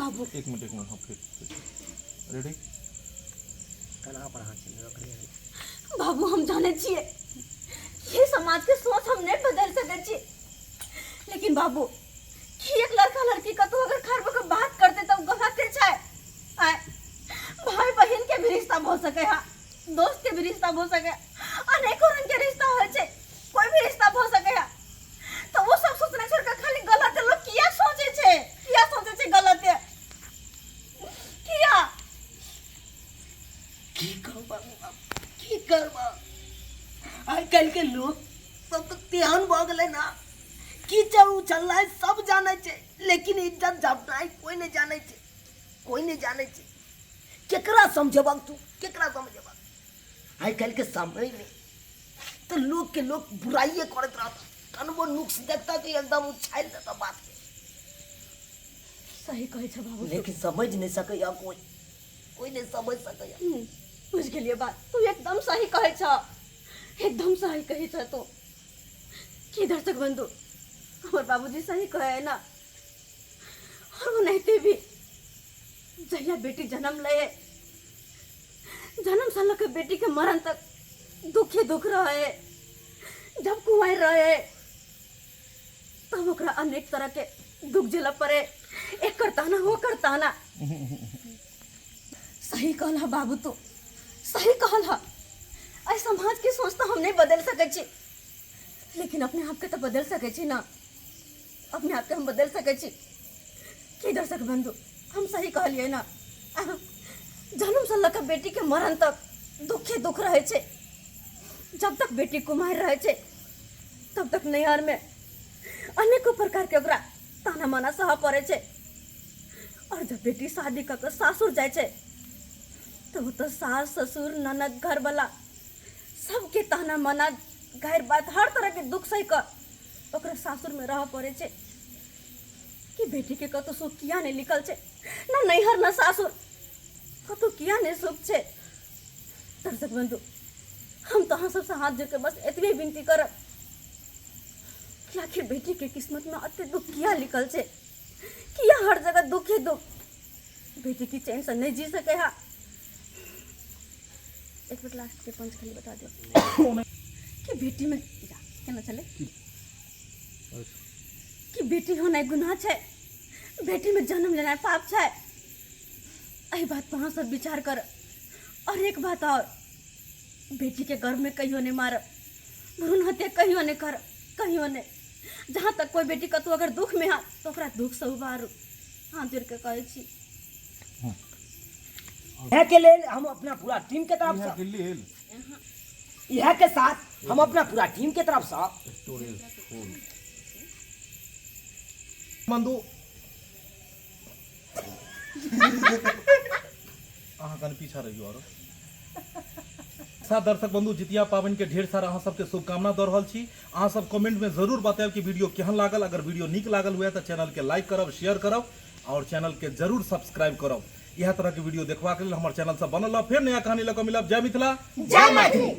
बाबू। एक मिनट, एक मिनट। हाँ, फिर रेडी। कन्हा पर हाथ चल रखने। बाबू, हम जाने छियै ये समाज के सोच हम नहीं बदल सकै छी, लेकिन बाबू, कि एक लड़का लड़की कतौ अगर खरब के बात करते तो गलते छै। आय भाई बहन के भी रिश्ता भऽ सकै है, दोस्त के भी रिश्ता भऽ सकै, अनेकों रंग के रिश्ता होइ छै, कोई भी रिश्ता भऽ सकै है। तो वो सब सोचना छोड़ के खाली गलत लोग किया सोचे छै, किया सोचे छै गलत, किया? की कहू बाबू, आब की करबा? आइ काल्हि के लोग सब तऽ तेहन भऽ गेलै ना, कीचड़ उछलनाइ सब जानै छै, लेकिन इज्जत झपनाइ कोइ नहि जानै छै, कोइ नहि जानै छै। केकरा समझेबक तू, केकरा समझेबक? आइ काल्हि के समयमे तऽ लोकके लोक बुराइए करैत रहत, कनबो नुक्स देखता तऽ एकदम उछालि देता बात के। सही कहै छै बाबू। लेकिन समझ नहि सकैया कोइ, कोइ नहि समझ सकैया। बुझि गेलियै बात। तू एकदम सही कहै छ, एकदम सही कहै छ तू। की दर्शक बंधु, हमर बाबूजी सही कहै है ना? और ओनाहिते भी जहिया बेटी जन्म लै है, जन्म से लऽ के बेटी के मरण तक दुखे दुख रहे। जब कुंवार रहे तब ओकरा अनेक तरह के दुख झेलऽ पड़े, एक ताना, ओकर ताना। सही कहल हा बाबू, तू सही कहल हा। एहि समाज के सोच तऽ हम नहीं बदल सकै छी, लेकिन अपने आप के तऽ बदल सकै छी ना? अपने आप के हम बदल सकै छी। की दर्शक बंधु, हम सही कहलियै ना? जन्म से लऽ कऽ बेटी के मरण तक दुखे दुख रहै छै। जब तक बेटी कुमार रहै छै तब तक नैहर में अनेको प्रकार के ओकरा ताना माना सहऽ पड़ै छै, और जब बेटी शादी कऽ के सासुर जाइ छै तऽ ओतऽ सास, ससुर, ननद, घरवला सबके ताना माना, गैर बात, हर तरह के दुख सहि कऽ ओकरा सासुर में रहऽ पड़ै छै। कि बेटी के कतौ सुख किया नहि लिखल छै? ना नैहर ना सासुर, कतौ किया नहि सुख छै? दर्शक बंधु, हम तो अहाँ सबसँ हाथ जोड़ के बस एतबे विनती करब कि आखिर बेटी के किस्मत में अते दुख किया लिखल छै? किया हर जगह दुखे दुख? बेटी की चैन से नहीं जी सके हा। एक मिनट, लास्ट के पंच खाली बता दियो कि बेटी में जा केना चले कि बेटी होनाइ गुनाह छै, बेटी में जन्म लेनाइ पाप छै। एहि बात पर अहाँ सब विचार कर। और एक बात और, बेटी के गर्भ में कहियो नहीं मारब, भ्रूण हत्या कहियो नहीं कर, कहियो नहीं। जहाँ तक कोई बेटी कतौ अगर दुख में है तो ओकरा दुख से उबारू, हाथ जोड़ के कहै छी। इएह के लेल हम अपना पूरा टीम के तरफ से के लेल इएह के साथ हम अपना पूरा टीम के तरफ से स्टोरेज फुल बंधु, अहाँ कनि पीछा रहियो। आरो साथ दर्शक बंधु, जितिया पाबनि के ढेर सारा अहाँ सबके शुभकामना दऽ रहल छी। अहाँ सब कमेंट में जरूर बतायब कि वीडियो केहन लागल। अगर वीडियो नीक लागल हुए तऽ चैनल के लाइक करब, शेयर करब और चैनल के जरूर सब्सक्राइब करब। इएह तरह के वीडियो देखबाक लेल हमर चैनल से बनल रहब। फेर नया कहानी लऽ कऽ मिलब। जय मिथिला, जय मैथिली।